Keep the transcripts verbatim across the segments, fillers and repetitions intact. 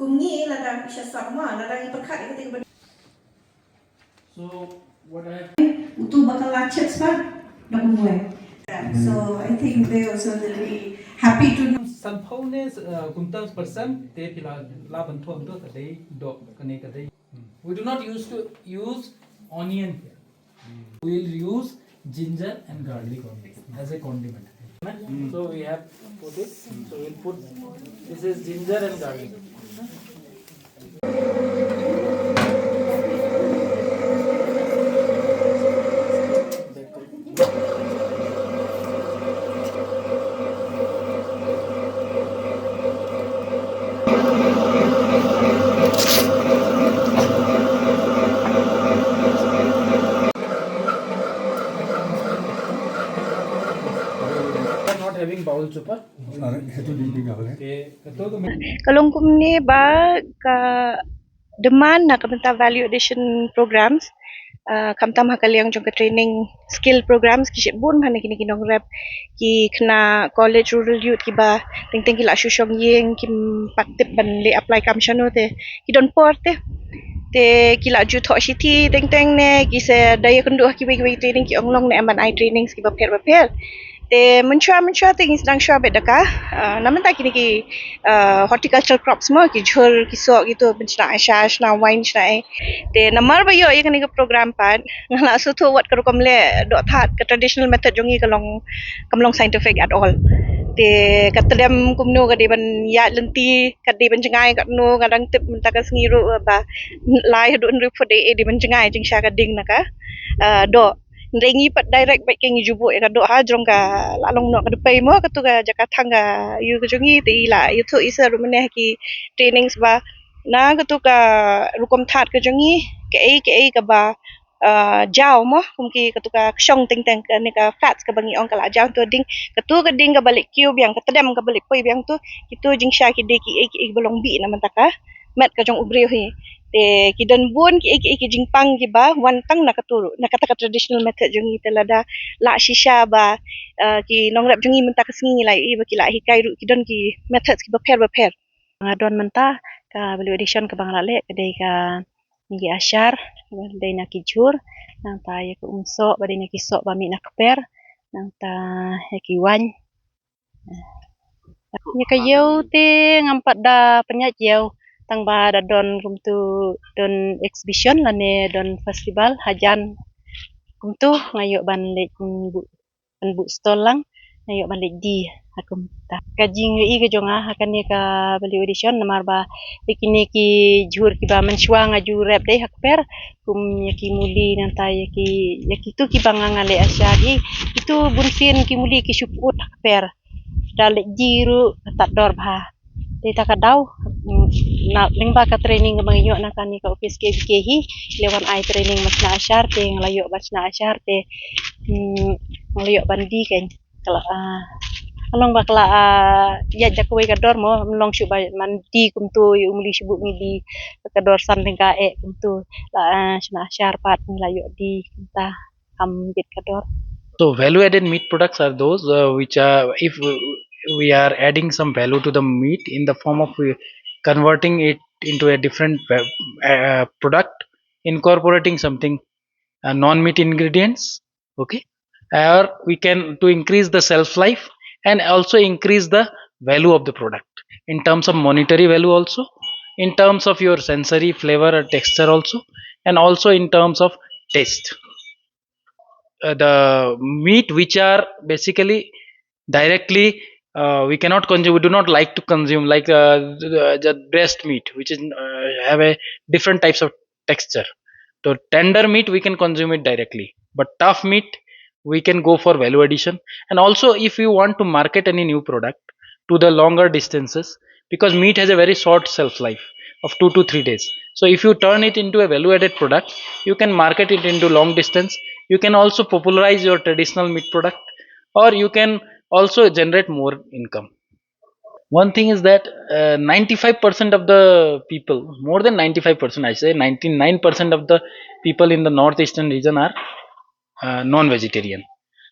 Kum ngi lada ngi sha sap ma, lada ngi pyrkhat ïa kata ka bynta. So what I have utu ba ka la chips pat da kumwei. So I think they also will be happy to know. Sanphew ne, uh, kumta percent te phi la, la ban thoh to ka dei doh kane ka dei. Hmm. We do not use to use onion here. We will use ginger and garlic only as a condiment. So we have put it. So we'll put, this is ginger and garlic. Not having bowl chopper. Ka long kumne ba ka demand na ka bynta value addition programs, ah, khamtam ha ka liang jong ka training skill programs, ki shibun ha kine ki nongrep ki khynnah college, rural youth kiba teng teng ki la shu shong ïing, kim pat tip ban leh apply kam shano te ki don por te. Te ki la ju thoh shithi teng teng ne ki sa da ïakynduh ha kiwei kiwei training, ki ong long ne em ban ai trainings kiba pher ba pher. Te mynshwa mynshwa te ngi sdang shwa beit da ka, ah, na mynta kine ki, ah, horticultural crops mo, ki jhur, ki soh, kito, pynshna ashar, shna wine, shna ei. Te namar ba ïoh ïa kane ka program pat, nga la sngewthuh wat ka rukom leh doh thad, ka traditional method jong ngi ka long, kam long scientific at all. Te ka tdem kumno, ka dei ban ïaid lynti, ka dei ban jngai katno, nga dang tip mynta ka sngi ruh ba lai haduh hynriew phut dei, dei ban jngai jingshisha ka ding na ka, ah, doh. Hynrei ngi pat direct beit, ka ngi ju buh ïa ka doh ha jrong ka, la long noh ka dpei mo, katu ka jaka thang ka ïew ka jong ngi, te i la ïathuh i sa ruh mynne ha ki trainings ba na katu ka rukom thad ka jong ngi, kaei kaei kaba, ah, jaw mo, kum ki katu ka kshong teng teng, kane ka fats kaba ngi ong ka la jaw, to ding, katu ka ding kaba leit kiew biang, ka tdem kaba leit poi biang, to kito jingshisha ki dei kiei kiei ba long bih na mynta ka met ka jong u briew hi. Te ki don bun kiei kiei ki jingpang kiba wan tang na katu ruh, na kata ka traditional method jong ngi. Te lada lah shisha ba, ah, ki nongrep jong ngi mynta ka sngi la ïohi ba ki la hikai ruh, ki don ki methods kiba pher ba pher. Nga don mynta ka value addition kaba nga la leh ka dei ka ngi ashar, ka dei na ki jhur, nangta ïa ka umsoh ba dei na ki soh ba mih na kper, nangta ïa ki wine. Ïa ka ïew te ngam pat da pynïaid ïew, tang ba da don kumtu, don exhibition lane don festival hajan kumtu, nga ïoh ban leit, mm, buh, ban buh stall lang, nga ïoh ban leit die ha kumta. Ka jingïohi ka jong nga ha kane ka value addition namar ba ïa kine ki jhur kiba mynshuwa nga ju rep dei ha kper, kum ïa ki muli, nangta ïa ki, ïa kitu kiba nga, nga leh ashar hi, kitu bunsien ki muli ki shu pyut ha kper. Da leit die ruh ka tad dor bha. Te ta ka daw, mm, na lyngba ka training kaba ngi ïoh na kane ka office K V K hi, la wan ai training ban shna ashar, te nga la ïoh ban shna ashar, te, mm, nga la ïoh ban die kein. Ka la, ah, ka long ba ka la, ah, ïaid da kawei ka dor mo, ym long shuh ba man die kumtu ïa u muli shu buh ngi die ka dor san tyngka eh kumtu. La, ah, shna ashar pat ngi la ïoh die kumta. Kam bit ka dor. So value added meat products are those, uh, which are, if we, we are adding some value to the meat in the form of, uh, converting it into a different, uh, uh, product, incorporating something, uh, non-meat ingredients, okay, or we can, to increase the shelf life and also increase the value of the product in terms of monetary value also, in terms of your sensory flavor or texture also, and also in terms of taste. Uh, the meat which are basically directly, uh, we cannot consume, we do not like to consume, like, uh, the, the breast meat, which is, uh, have a different types of texture. So tender meat, we can consume it directly, but tough meat, we can go for value addition. And also, if you want to market any new product to the longer distances, because meat has a very short shelf life of two to three days. So if you turn it into a value added product, you can market it into long distance. You can also popularize your traditional meat product, or you can also generate more income. One thing is that, uh, ninety-five percent of the people, more than ninety-five percent, I say ninety-nine percent of the people in the northeastern region are, uh, non-vegetarian.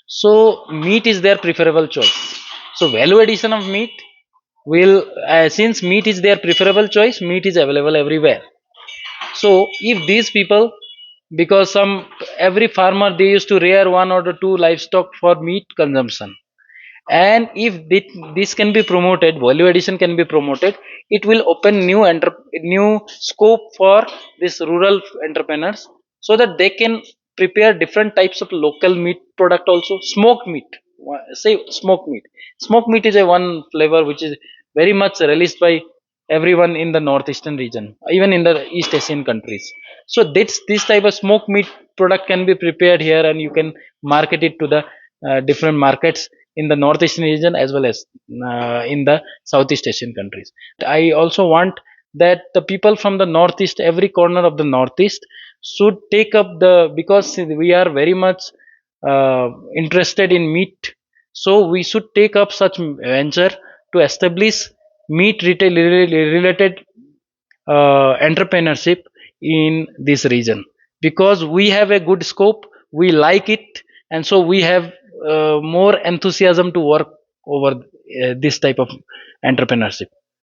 So meat is their preferable choice. So value addition of meat Will uh, since meat is their preferable choice, meat is available everywhere. So if these people, because some, every farmer, they used to rear one or the two livestock for meat consumption, and if thi- this can be promoted, value addition can be promoted, it will open new enter- new scope for these rural entrepreneurs, so that they can prepare different types of local meat product also. Smoked meat, wha- say smoked meat. Smoked meat is a one flavor which is very much relished by everyone in the northeastern region, even in the East Asian countries. So this this type of smoked meat product can be prepared here, and you can market it to the uh, different markets in the northeastern region as well as uh, in the Southeast Asian countries. I also want that the people from the northeast, every corner of the northeast, should take up the, because we are very much uh, interested in meat, so we should take up such venture to establish meat retail related uh, entrepreneurship in this region, because we have a good scope, we like it, and so we have uh, more enthusiasm to work over uh, this type of entrepreneurship.